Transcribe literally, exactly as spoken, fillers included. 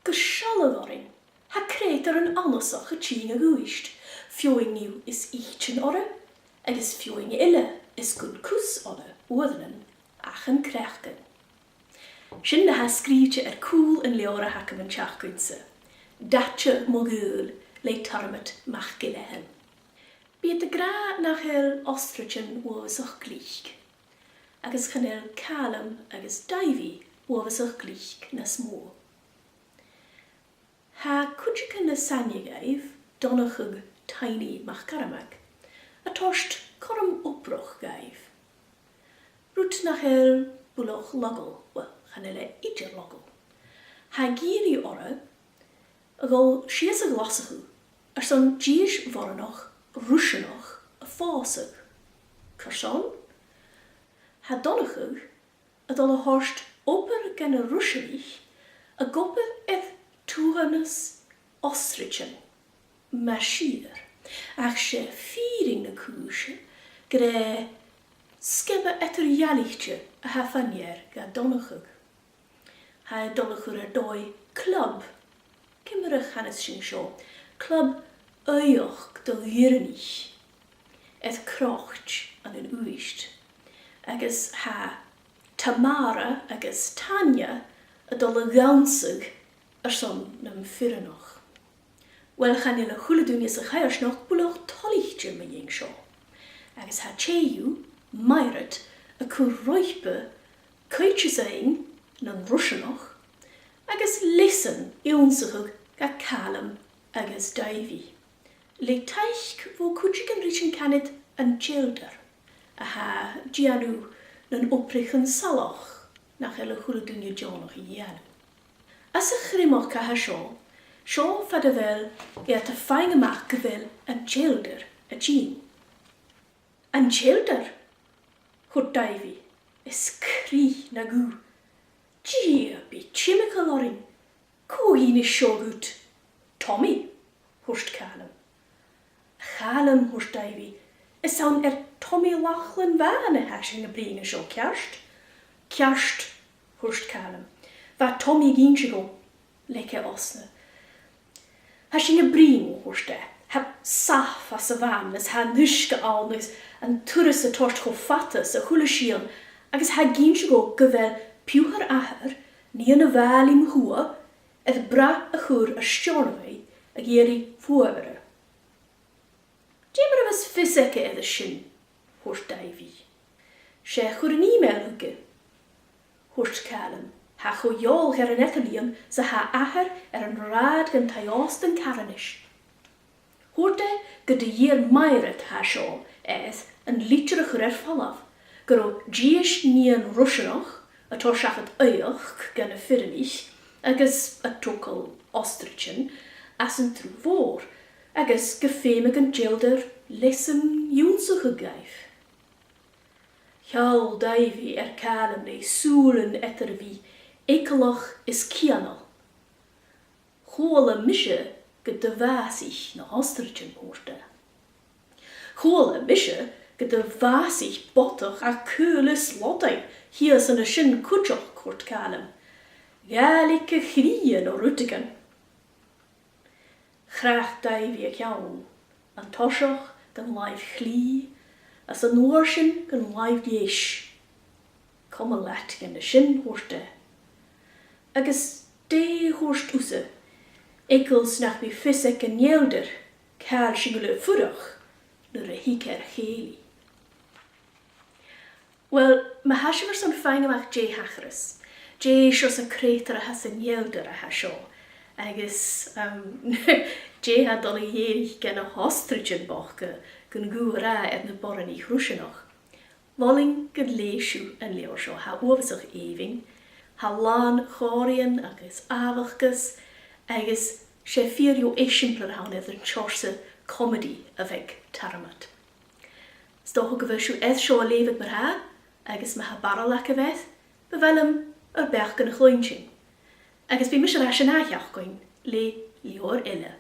Gu sealladh oirnn, tha creutairean annasach a' tighinn a dh'Uibhist, feadhainn dhiubh is itean orra, agus feadhainn eile is gun cus orra uaireannan ach an craiceann. Sin na tha sgrìobhte air cùl an leabhair a th' agam an t-seachdain-sa, Daidsear mo Ghaoil le Tormod MacIlleathain. Bidh iad ag ràdh nach eil ostrich uabhasach glic, agus chan eil Calum agus Davy uabhasach glic nas motha. Tha cuideigin nas aithne dhaibh, Donnchadh Tiny MacCarmaig, a' toirt cothrom obrach dhaibh. Rud nach eil buileach laghail, uill, chan eil e idir laghail. Tha e ag iarraidh orra a dhol sìos a Ghlaschu airson dithis bhoireannach Ruiseanach a phòsadh. Carson? Tha Donnchadh a' dol a thoirt obair dha na Ruiseanaich ag obair air tuathanas ostrichean, mas fhìor, ach 's e fìrinn na cùise gur e sgeama eadar-dhealaichte a tha fa-near dha Donnchadh. Tha e a' dol a chur air dòigh club, ciamar a chanas sinn seo, club aoigheachd do dh'fhireannaich air croit ann an Uibhist, agus tha Tamara agus Tanya a' dol a dhannsadh airson nam fireannach. Uill, chan eil a h-uile duine sa choimhearsnachd buileach toilichte mu dheidhinn seo, agus tha tè dhiubh, Mairead, a' cur roimhpe cuidhteas fhaighinn nan Ruiseanach agus leasan ionnsachadh dha Calum agus Davy, le taic bho chuideigin ris an canar an t-Elder, a tha a' dèanamh nan obraichean salach nach eil a h-uile duine deònach a dhèanamh. Anns a' chriomag a tha seo, seo far a bheil iad a' faighinn a-mach gu bheil an t-Elder a' tighinn. An t-Elder? thuirt Davy, is crith na ghuth. Dia, bidh timcheall oirnn. Cò dh'innis seo dhut? Tommy, thuirt Calum. A Chaluim, thuirt Davy, is ann air Tommy Lachlainn Bhàin a tha sinn a' bruidhinn an seo, ceart? Ceart, thuirt Calum. Bha Tommy ag innse dhomh, leig e osna. Tha sinn a' bruidhinn, thuirt e. Tha saf anns a' bhan is tha an t-uisge ann agus an turas a' toirt cho fada 's a chuala sinn, agus tha e ag innse dhomh gu bheil piuthar athar, nighean a' bhaile mu thuath, air brath a chur air Steòrnabhagh ag iarraidh fuaimhearra. Dè mar a bhios fios aige air a sin? thuirt Davy. 'S e a chuir an email thuige, thuirt Calum. Tha e cho eòlach air an eadar-lìon 's a tha athair air an rathad dhan taigh-òsta an Carghainis. Thuirt e gun do dh'iarr Mairead a tha seo air an litir a chur air falbh, gun robh dithis nighean Ruiseanach a' toirt seachad aoigheachd dha na fireannaich agus a' togail ostrichean anns an t-Sruth Mhòr, agus gu feumadh an t-Elder leasan ionnsachadh dhaibh. Sheall Davy air Calum le sùilean eadar a bhith eagalach is cianail. Chuala mise gun do bhàsaich na h-ostrichean, thuirt e. Chuala mise gun do bhàsaich bodach à Caol is Lodainn shìos an sin cuideachd, thuirt Calum. Dh'fhàillig a chridhe no rudeigin. Chrath Davy a cheann, an toiseach gun làimh chlì, is an uair sin gun làimh dheis. Coma leat dhen a sin, thuirt e. Agus dè thuirt thusa? Eagal 's nach bi fios aig an Elder càil sinn uile a' fuireach nuair a thig e air chèilidh. Uill, ma tha sibh airson faighinn a-mach dè thachras, dè seòrsa creutair a th' anns an Elder a tha seo, agus, um, dè tha dol a dh'èirigh dha na h-ostrichean bochda gun guth a ràdh air na boireannaich Ruiseanach, mholainn gun leugh sibh an leabhar seo. Tha e uabhasach èibhinn, tha e làn chòmhraidhean agus àbhachdais, agus 's e fìor dheagh eisimpleir a th' ann air an t-seòrsa comedy a bh' aig Tormod. 'S dòcha gu bheil sibh air seo a leughadh mar-thà, agus ma tha barail agaibh air, bu mhath leam ur beachdan a chluinntinn. Agus bidh mise air ais an ath sheachdain le leabhar eile.